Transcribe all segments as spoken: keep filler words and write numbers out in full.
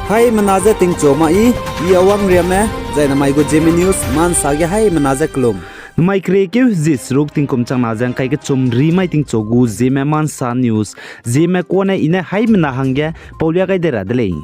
Haimena je tingchu ma i, i Awang Riame, zai namai gu Zeme News, mansa ge haimena je kelum. Namai keriekeu zie seruk tingkum changna ze ngkai kechum rimai tingchu gu Zeme Mansa News, Zeme kuane i ne haimena hangge paulia gai de ra de lei.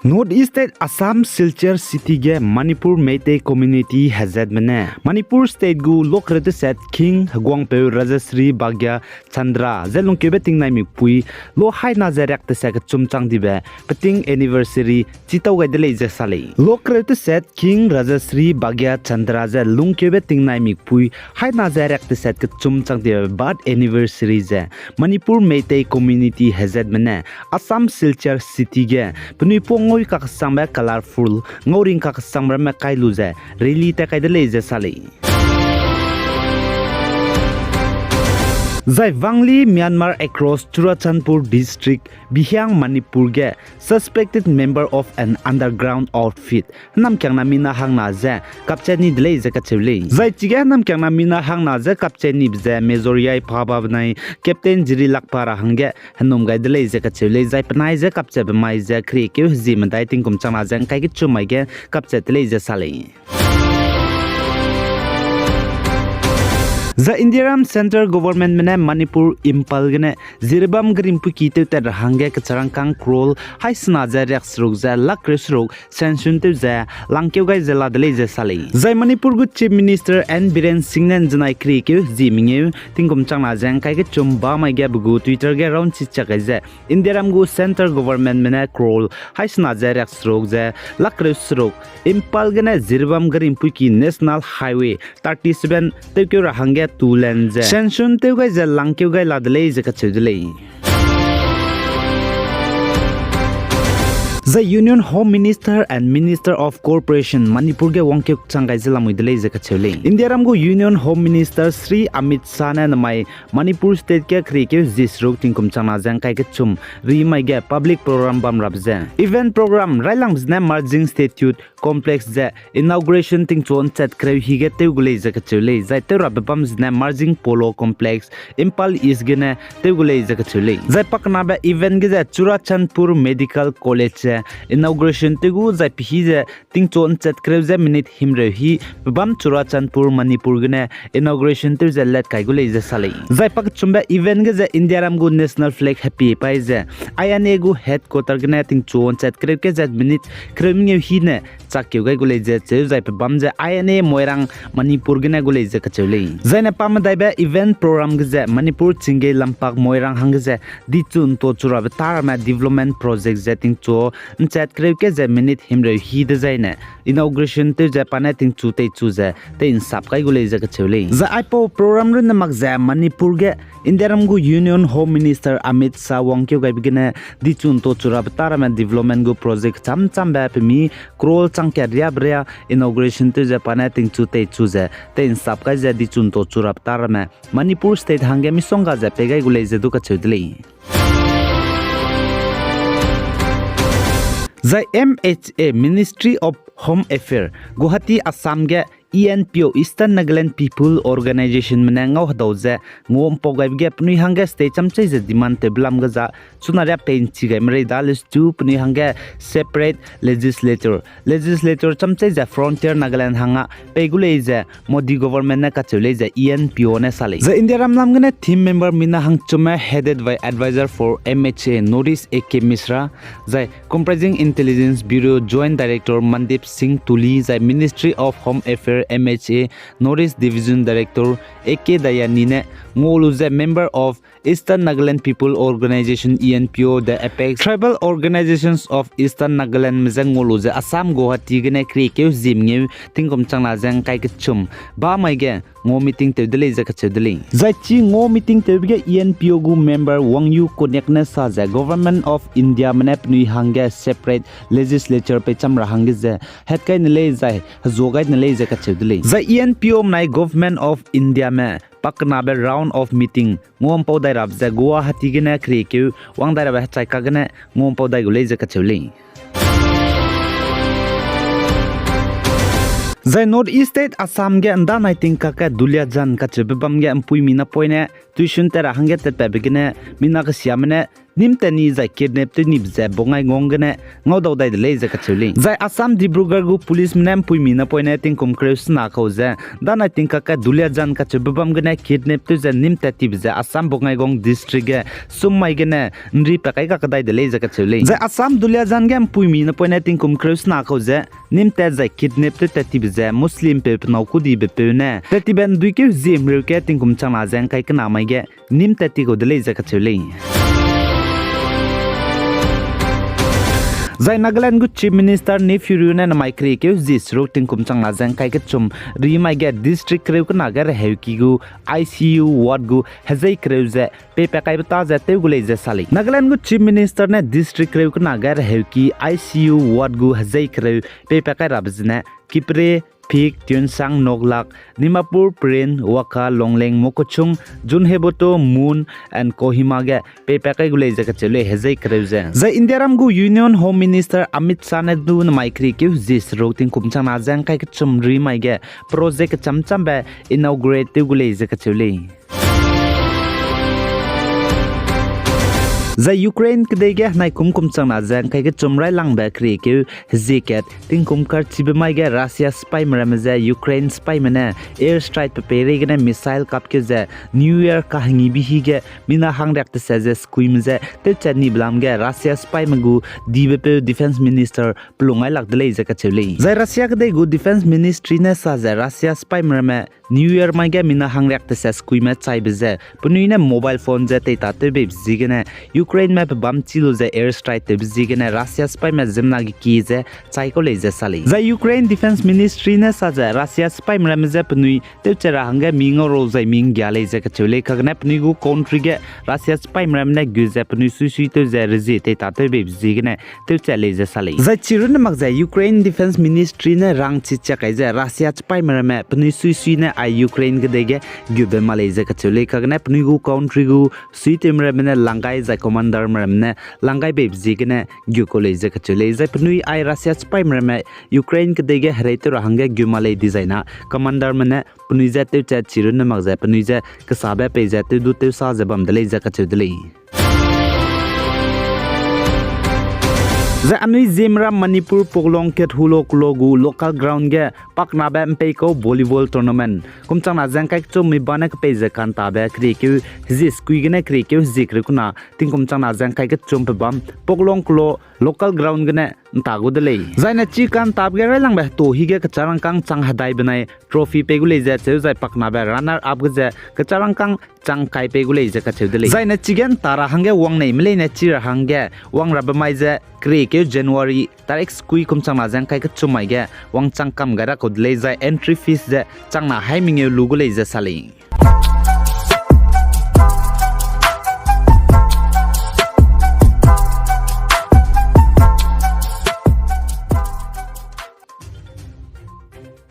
North East State Assam Silchar City ge Manipur Meitei Community hezatme ne Manipur State gu lokreu teset King heguangpeu Rajashri Bhagya Chandra ze lungkeube tingnai mikpui lo haina ze riak teset kechum chang dibe peting anniversary chitau gai de lei ze sa lei. Lokreu teset King Rajashri Bhagya Chandra ze lungkeube tingnai mikpui haina ze riak teset kechum chang dibe birth anniversary ze Manipur Meitei Community hezatme ne Assam Silchar City ge penui pung ngau kakesangbe colourful ngauring kakesangbe ramme kai lu ze rally tat kai de lei ze sa lei. Zai Wanglee, Myanmar across Churachandpur District, Bihiang, Manipur ge suspected member of an underground outfit hênamkiangna mina hangna ze kapchat ni de lei ze kacheu lei. Zai chige hênamkiangna mina hangna ze kapchat nibe ze Major Yai Phaba benai Captain Jiri Lakpa ra hangge henum gai de lei ze kacheu lei. Zai penai ze kapchatbe mai ze keriekeu hezie medai tingkum changna ze ngkai kechum mai ge kapchat de lei ze sa lei. Zai Indiaram Centre Governmentme ne Manipur Imphal gene Jiribam gerimpui ki tewtat ra hangge kecharangkâng crore haisena ze riak seruk ze lakh kereu seruk sanction tew ze langkeu gai ze la de lei ze sa lei. Zai Manipur gu Chief Minister N Biren Singh ne nzenai keriekeu hezie mengeu tingkum changna ze ngkai kechum ba mai ge pe gu Twitter ge raunchi chak gai ze Indiaram gu Centre Governmentme ne crore haisena ze riak seruk ze lakh kereu seruk Imphal gene Jiribam gerimpui ki National Highway thirty-seven tewkeu ra hangge two lane ze sanction tew gai ze langkeu gai la de lei ze kacheu de lei. Zai Union Home Minister and Minister of Corporation Manipur ge wangkeu chang gai ze lamui de lei ze kacheu lei. Indiaram gu Union Home Minister Shri Amit Shah ne namai Manipur State ge keriekeu hezie seruk tingkum changna ze ngkai kechum rimai ge public program bam rabe ze event program railangbe zene Merging Statue Complex ze inauguration tingchu nchat kereu hi ge tew gu lei ze kacheu lei. Zai tew rabe bam zene Merging Polo Complex, Imphal East gene tew gu lei ze kacheu lei. Zai pakenabe event ge ze Churachandpur Medical College ze inauguration tew gu zai pe hi ze tingchu nchat kereu ze minute himreu hi pe bam Churachandpur, Manipur gene inauguration tew ze lat kai gu lei ze sa lei. Zai pakechumbe event ge ze Indiaram gu national flag hepie pai ze I N A gu headquarter gene tingchu nchat kereu ke ze minute kereu mengeu hi ne chakkeu gai gu lei ze cheu zai pe bam ze I N A Moirang Manipur gene gu lei ze kacheu lei. Zaine pa medaibe event program ge ze Manipur Chingei Lampak Moirang hangge ze dichu nto chu rabe tâ ramme development project ze tingchu nchat kereu ke ze minute himreu hi dezaine inauguration tew ze pa ne tingchu teichu ze tei nsap kai gu lei ze kacheu lei. Zai aipau program runne mak ze Manipur ge Indiaram gu Union Home Minister Amit Shah wangkeu gaibe gene dichu nto chu rabe tâ ramme development gu project chamchambe pemi crore chang kat riabe ria inauguration tew ze pa ne tingchu teichu ze tei nsap kai ze dichu nto chu rabe tâ ramme Manipur State hangge misongga ze pei gai gu lei ze du kacheu de lei. Zai M H A, Ministry of Home Affairs, Guwahati, Assam ge E N P O, Eastern Nagaland People Organizationme ne ngau hedau ze ngua mpau gaibe ge penui hangge state chamchei ze demand tewbe lam ge za chuna ria pei nchi gai merei da lestu penui hangge separate legislature, legislature chamchei ze Frontier Nagaland hanga pei gu lei ze Modi government ne kacheu lei ze E N P O ne sa lei. Zai Indiaram lam gene team member mina hangchumme headed by advisor for M H A North East A K Mishra, zai Comprising Intelligence Bureau Joint Director Mandeep Singh Tully, zai Ministry of Home Affairs M H A North East Division Director A K Dayani ne ngau lu ze member of Eastern Nagaland People Organization, E N P O, the apex tribal organizations of Eastern Nagalandme je ngau lu ze Assam Guwahati gene keriekeu hezie mengeu tingkum changna ze ngkai kechum ba mai ge ngua meeting tew de lei ze kacheu de lei. Zai chi ngua meeting tewbe ge E N P O gu member Wangyu Konyak ne sa ze Government of Indiame ne penui hangge separate legislature peicham ra hangge ze hetkai ne lei zai hezuagai ne lei ze kacheu de lei. Zai E N P O menai Government of Indiame pakenabe round of meeting ngua mpau dai rabe ze Guwahati gene keriekeu wang dai rabe hechai ka gene ngua mpau dai gu lei ze kacheu lei. Zai North East State Assam ge ndanai tingkak ge Duliajan kacheube bam ge mpuimi napoine tuition tat ra hangge tatpatbe gene mina kesiame ne nîm tat ni zai kidnap tew nibe ze Bonngaigong gene ngaudau dai de lei ze kacheu lei. Zai Assam Dibrugarh gu policeme ne mpuimi napoine tingkum kereu sena kau ze, danai tingkak ge Duliajan kacheube bam gene kidnap tew ze nîm tat tibe ze Assam Bonngaigong district ge sum mai gene nri pa kai kakdai de lei ze kacheu lei. Zai Assam Duliajan ge mpuimi napoine tingkum kereu sena kau ze, nîm tat zai kidnap tew tat tibe ze Muslimpeu penâu kudibe peu ne tat tibe nduikeu hezie mreu ke tingkum changna ze ngkai kena mai ge nîm tat ti kau de lei ze kacheu lei. Zai Nagaland gu Chief Minister Neiphiu Rio ne namai keriekeu hezie seruk tingkum changna ze ngkai kechum rimai ge district kereu kena ge reheuki gu I C U ward gu hezei kereu ze peipat kaibe ta ze tew gu lei ze sa lei. Nagaland gu Chief Minister ne district kereu kena ge reheuki I C U ward gu hezei kereu peipat kai rabe zene Kiphire, Phek, Tuensang, Noklak, Dimapur, Peren, Wokha, Longleng, Mokokchung, Zunheboto, Mon and Kohima ge peipat kai gu lei ze kacheu lei hezei kereu ze. Zai Indiaram gu Union Home Minister Amit Shah ne du namai keriekeu hezie seruk tingkum changna ze ngkai kechum rimai ge project kecham chambe inaugurate tew gu lei ze kacheu lei. Zai Ukraine kedei ge henai kum kum changna ze ngkai kechum railangbe keriekeu hezie kat tingkum karchibe mai ge Russia sipaime ramme ze Ukraine sipaime ne air strike pe peireigene missile kapkeu ze New Year kahengibe hi ge mina hangriak tese ze sekuime ze tewchat nibe lam ge Russia sipaime gu dibepeu Defence Minister pelung ailak de lei ze kacheu lei. Zai Russia kedei gu Defence Ministry ne sa ze Russia sipaime ramme New Year mai ge mina hangriak tese sekuime chaibe ze penui ne mobile phone ze teita tewbeibe ziegene Ukraineme pe bam chi lu ze air strike tewbe ziegene Russia sipaime ziemmena ge kie ze chai kau lei ze sa lei. Zai Ukraine Defence Ministry ne sa ze Russia sipaime ramme je penui tewchat ra hangge mi ngau rau zai mi nggia lei ze kacheu lei, kagene penui gu country ge Russia sipaime ramme ne gu ze penui suisui tew ze rezie teita tewbeibe ziegene tewchat lei ze sa lei. Zai chirunne mak ze Ukraine Defence Ministry ne rangchi chiak kai ze Russia sipaime ramme penui suisui ne ai Ukraine kedei ge gube ma lei ze kacheu lei, kagene penui gu country gu suitewme ramme ne lang gai zai commanderme ramme ne lang gai beibe ziegene gu kau lei ze kacheu lei. Zai penui ai Russia sipaime ramme Ukraine kedei ge hereitew ra hangge gu ma lei dizai na commanderme ne penui je tewchat chirunne mak ze penui je kesabe pei ze tew du tewsa ze bam de lei ze kacheu de lei. Zai anui Zeme ram Manipur Poklong Kethulo Kulo gu local ground ge paknabe mpeikau volleyball tournament kum changna ze ngkai kechum mi ba ne kepei ze kantabe keriekeu hezie sekui gene keriekeu hezie kereu kena tingkum changna ze ngkai kechum pe bam Poklong Kulo local ground gene nta gu de lei. Zai ne chi kantabe ge railangbe heto hige kecharangkâng chang hedai benai trophy pei gu lei ze cheu zai paknabe runner up ge ze kecharangkâng chang kai pei gu lei ze kacheu de lei. Zai ne chige nta ra hangge wangneime leine chi ra hangge wang rabe mai ze keriekeu January tarik sekui kum changna ze ngkai kechum mai ge wangchang kam gai ra kau de lei zai entry fees ze changna hai mengeu lu gu lei ze sa lei.